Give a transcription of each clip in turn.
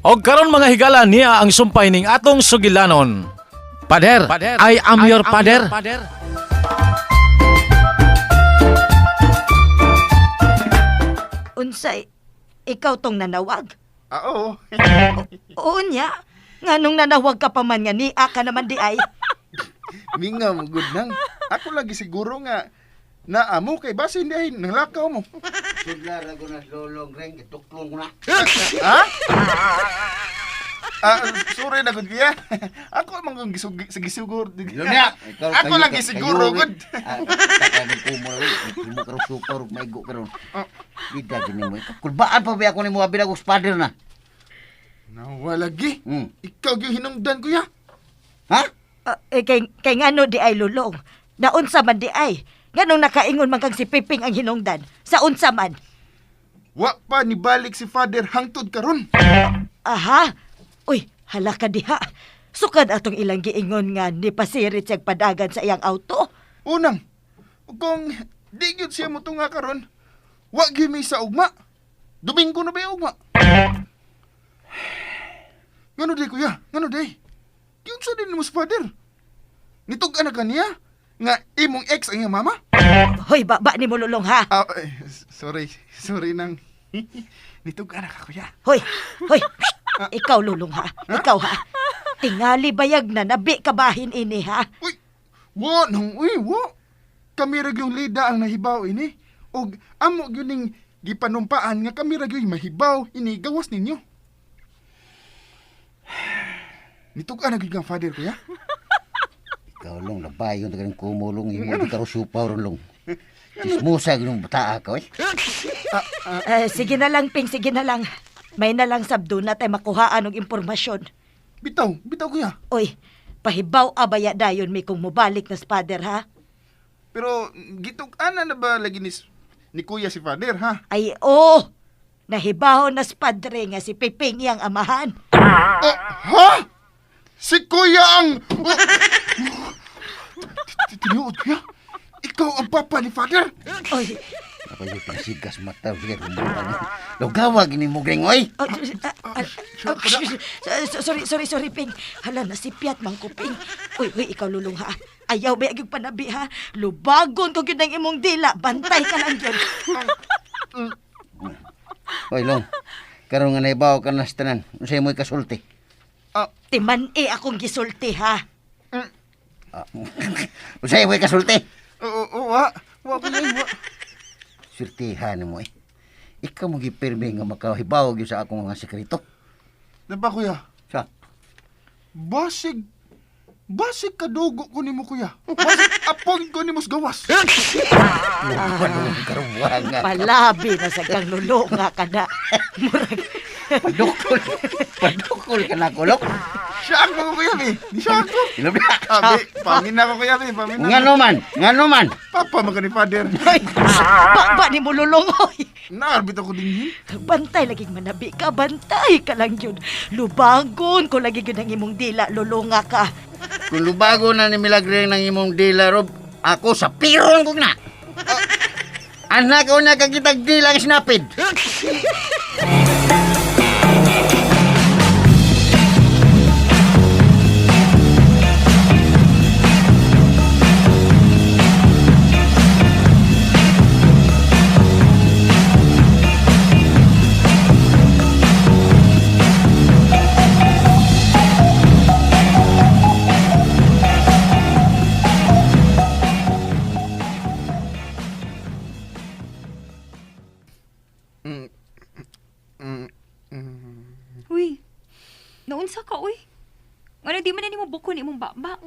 Og karon, mga higala, niya ang sumpay ning atong sugilanon. Pader, I am your father. Unsay ikaw tong nanawag? Ah, oo. Oo niya. Nganong nanawag ka pa man nga nia ka naman di ay? Mingaw mo gud nang. Ako lagi siguro nga naamo kay base hindi ay nanglakaw mo. Sudla ra ko na lolong ring, ituklong ko na. Ha? Ah, sorry na gud kuya. Ako man kung gisugor. Lunya. Ako lang gisiguro gud. Takanong kumo na rin. Himo karon super ug maigo karon. Bida gini mo. Kulbaan pa ba ako nimo abi na father na. Nawa lagi. Hmm. Ikaw gyud hinungdan, kuya. Ha? Ah, eh, kay ngano di ay, Lulong? Naunsa man di ay? Nganong nakaingon man kang si Piping ang hinungdan? Sa unsa man? Wa pa nibalik si father hangtod karon. Aha! Uy, hala ka diha. Sukad atong ilang giingon nga ni pasirit siyang padagan sa iyang auto. Unang, kung di gyud siya motunga karon, wa gyud mi sa ugma. Domingo na ba yung ugma? Ngano di, kuya? Ngano di? Giunsa din mo sa father? Nitug-an na kaniya nga imong ex ang iyang mama? Hoy, baba ni mo, Lulong, ha? Ah, eh, sorry. Sorry nang. Nitug-an na ka, kuya. Hoy, hoy. Ikaw, Lulong, ha? Ikaw ha? Tingali bayag na nabi kabahin ini ha? Uy, wa nang uy, wa. Kami ra gyud lida ang nahibaw ini. Og amo gyud ning gipanumpaan nga kami ra gyud mahibaw ini gawas ninyo. Nitug-an na gyud kang father, kuya. Ikaw long labay yung tagang kumo long himo di karon supaw ron long. Chismosa gyud bataa ka oy. Eh, sige na lang, Ping, sige na lang. May na lang sabdo na tayo makuhaan og impormasyon. Bitaw, bitaw, kuya. Oy, pahibaw abaya dayon mi kung mobalik na sa father ha. Pero gitug-an na ba lagi ni kuya si father, ha? Ay, oo! Nahibaw na sa padre nga si Piping iyang amahan. Oh, ha? Si kuya ang... Oh. Tinuod, kuya. Ikaw ang papa ni father. Oy, Ako yung pinasigas mata sige kumuha. Lugawa gini mo gring oy. oh, ah, ah, oh, sorry, sorry, sorry, Ping. Hala, nasipyat man ko, Ping. Uy, uy, ikaw, Lulong ha. Ayaw ba yung panabi ha? Lubagon ko gyud ang imong dila. Bantay ka lang yun. Oy long. Karon nga nahibaw ka na sa tanan. Unsay mo'y kasulti? Ah, Timan-i akong gisulti ha. Ah, unsay mo'y kasulti? oo, oo, wa. Wa, kuya, wa. Swertihan mo eh. Ikaw mo gipirmi nga makahibaw gyud sa akong mga sekreto. Diba, kuya? Sa Basig, basig kadugo ko nimo, kuya. Basig apong ko nimo sa gawas. karuwanga. Palabi na sa kang lulong nga ka na. Murag, Padukol. Padukol ka na kulok. Siya ako, kuya, bi. Di siya ako. Ilom na. Ah, bi, pamin ako, kuya, bi. Pamin Nga ako. naman, nga naman. Papa man ka ni father. Ay, ba ni mo, Lulong, oy. Naarbit ako din. Bantay laging manabi ka, bantay ka lang yun. Lubagon ko lagi yun ang imong dila, lulunga ka. Kung lubago na ni Milagre ng imong dila, Rob, ako sa piron ko na. Anak ko na kakitag dila ang sinapid. Uy, naunsa ka, uy. Ano, di man na nimo bukon imong baba.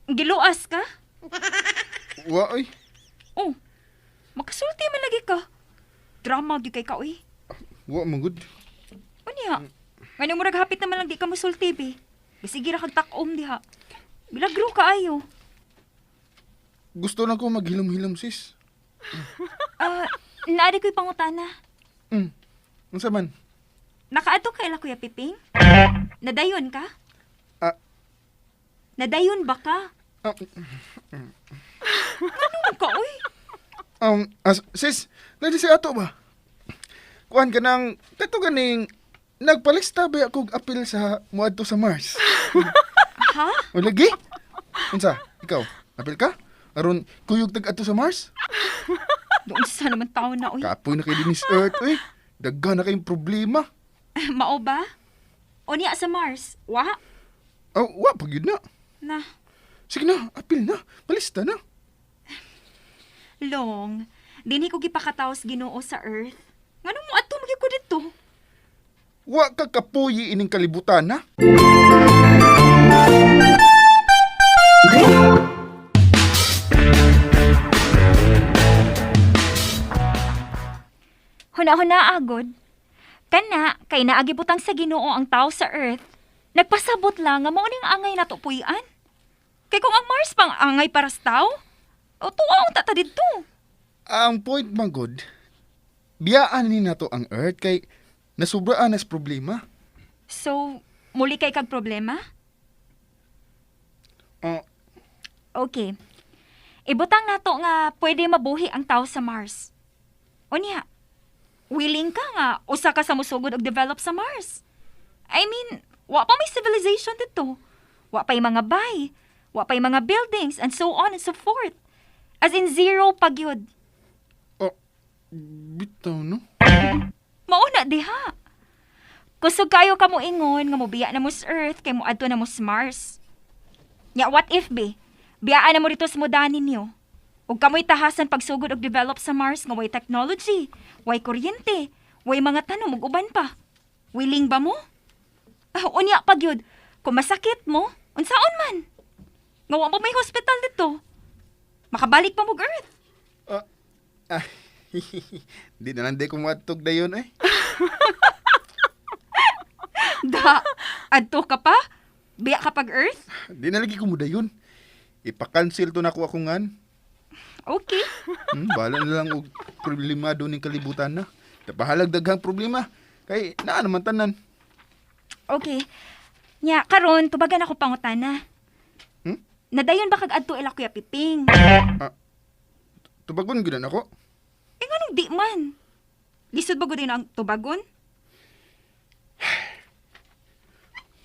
Giluas ka? Wa, oy. Oh, makasulti man lagi ka. Drama gyud kay ka, uy. Wa, man gud. Unya, ngano murag hapit naman lang di ka musulti, be. Bisigi ra kag tak-om diha. Milagro ka ayo. Gusto na ko maghilom-hilom, sis. Ah, naari ko'y pangutana. Unsa man? Nakaadto ka ila Kuya Piping? Nadayon ka? Ah. Nadayon ba ka? Ah, Ano ka, uy? Sis, nadi si ato ba? Kuan ka nang, kato ganing, nagpalista ba akong apil sa muadto sa Mars? Ha? O lagi? Unsa? Ikaw, apil ka? Aron, kuyog tag adto sa Mars? Doon sa naman tao na, uy. Kapoy na kay Dinis Earth, uy. Daghan na kayong problema. Mao ba? O niya sa Mars? Wa? Oh, wa pag yun na. Na. Sige na, apil na. Palista na. Long, dinhi ko gipakataos Ginoo sa Earth. Ngano mo adto magyud ko didto? Wa ka kapuyi ining kalibutan, ha? Huna-huna agod. Kana kay naagibutang sa Ginoo ang tao sa Earth. Nagpasabot lang nga mao ning angay nato puy-an. Kay kung ang Mars pang angay para sa tao, o tuwa ang tata didto. Ang point man good, biyaan ni nato ang Earth kay nasubraan nas problema. So, muli kay kag problema? Oh, Okay. Ibutang nato nga pwede mabuhi ang tao sa Mars. Unya, willing ka nga usa ka sa musugod og develop sa Mars. I mean, wa pa may civilization dito. Wa pa'y mga bay, wa pa'y mga buildings, and so on and so forth. As in zero pagyud. oh, bitaw no? Mauna diha. Kusog kayo ka mo ingon nga mobiya na mo sa Earth kay moadto na mo sa Mars. Nya what if be? Biyaan na mo dito sa mudanin niyo. Ug kamoy tahasan pagsugod og develop sa Mars nga way technology, way kuryente, way mga tanom ug uban pa. Willing ba mo? Ah, unya pag yun, kung masakit mo, unsaon man? Nga wa pa may hospital dito. Makabalik pa mo og Earth. Ah, ah, di na lang di ko matug na yun eh. Da, adto ka pa? Biya ka pag Earth? Di na lagi ko mudayon. Ipa-cancel to na ko akong ngan. Okay. Bahala na lang og problema doon ng kalibutan na. Bahalag daghang problema. Kay naa naman tanan. Okay. Nya, karon tubagan ako pangutana. Hmm? Nadayon ba kag adto ila Kuya Piping? Tubagon gyud na ako. Eh nganong di man? Lisod ba gud ang tubagon?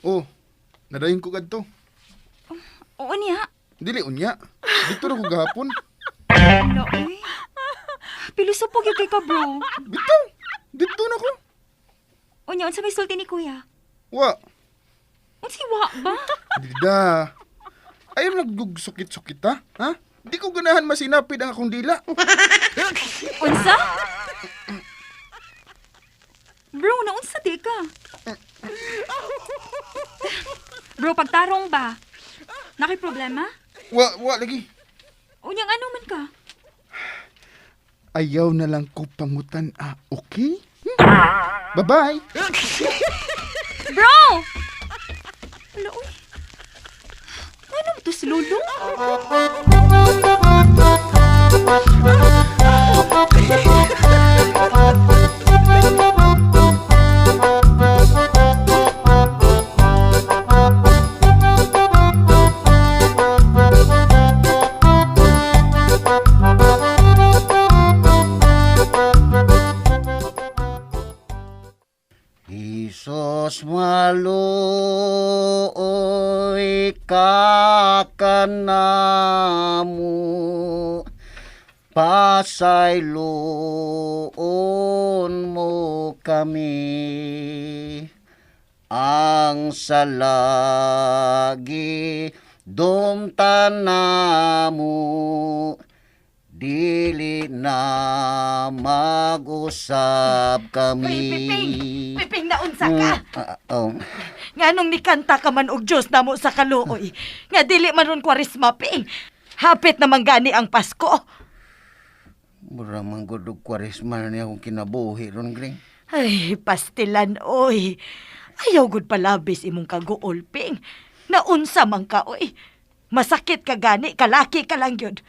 Oh, nadayon ko kadto. Oo niya. Dili unya. Dito ra ko gahapon. Ala, uy. Piluso po gyud kay ka, bro. Bitaw. Dito na ko. Unya, unsa may sulti ni Kuya? Wa. Unsa wa ba? Dida. Ayaw naggugsukit-sukit ha? Ha? Di ko ganahan masinapid ang akong dila. Unsa? Bro, naunsa di ka? Bro, pagtarong ba? Naki problema? Wa, wa lagi. Unyang ano man ka? Ayaw na lang ko pangutan ah, okay? Bye-bye. Bro! Ala, uy. Ano mo to si Lolo? Isos maluoy kakanamo pasayloon mo kami ang salagi dumtanamo dili na mag-usap kami. Uy, Piping! Piping, naunsa ka? Ah, oh. Nganong nikanta ka man og Diyos namo sa kaluoy. Nga dili man ron kwaresma, Ping. Hapit naman gani ang Pasko. Mura man gud og kwaresma na niya akong kinabuhi ron, Gring. Ay, pastilan, oy. Ayaw gud palabis imong kaguol, Ping. Naunsa man ka, oy. Masakit ka gani, kalaki ka lang yun.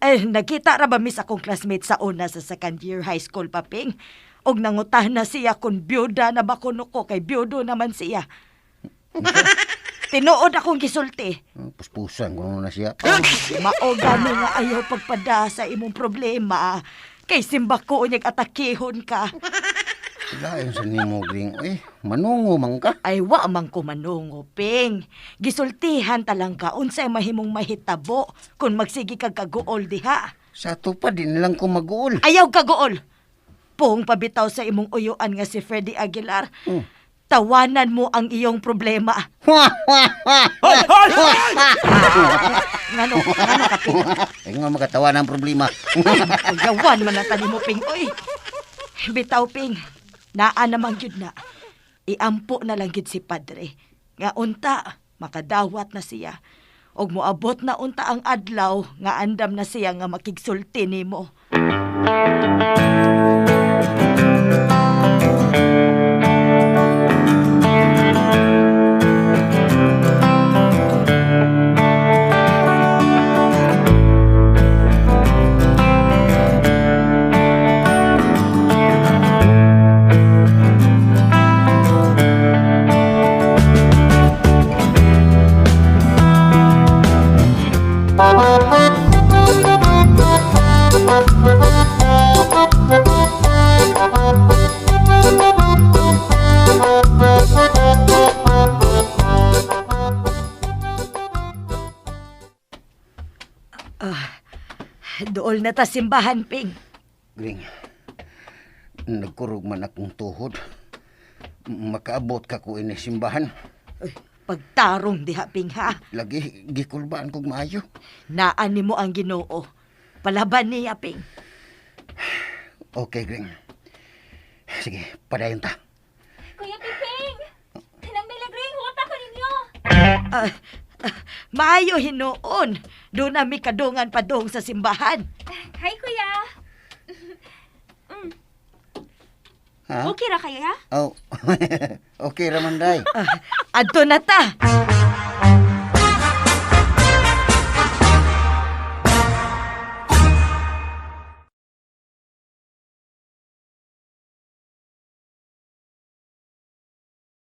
Ay, nagkita ra ba miss akong classmate sa una sa second year high school pa, Ping? Og nangutahan na siya kung byuda na ba kuno ko, kay byudo naman siya. Tinuod akong gisulti. Oh, Puspusan ko na siya. Mao gani nga ayaw pagpada sa imong problema. Kay simba ko unyag atakihon ka. Lain sa nimo, Gring. Uy, manungo man ka. Ay, wa man ko manungo, Ping. Gisultihan talang ka unsay mahimong mahitabo kung magsige kag kaguol diha. Sa ato pa, di nilang ko mag-uol. Ayaw kaguol. Pong pabitaw sa imong uyuan nga si Freddy Aguilar. Tawanan mo ang iyong problema. Ngano, ngano ka, Ping? Ay nga makatawa ng problema. Uyawan man ang tani mo, Ping. Uy, bitaw, Ping. Naa namang yun na. Iampo na lang gyud si Padre. Nga unta, makadawat na siya. Og moabot na unta ang adlaw nga andam na siya nga makigsulti nimo. Dool na ta simbahan, Ping. Gring, nagkurog man akong tuhod. Makaabot ka ko ini simbahan. Uy, pagtarong diha, Ping, ha? Lagi, gikulbaan kog maayo. Naan nimo ang Ginoo. Palaban niya, Ping. Okay, Gring. Sige, padayon ta. Kuya Piping! Kanang Milagring, huta ko ninyo! Ah, ah, maayo hinuon. Doon na mi kadungan padung sa simbahan. Hi, Kuya! Ha? Okay ra kayo, ha? Oh, okay, Ramanday. Ah, adto na ta.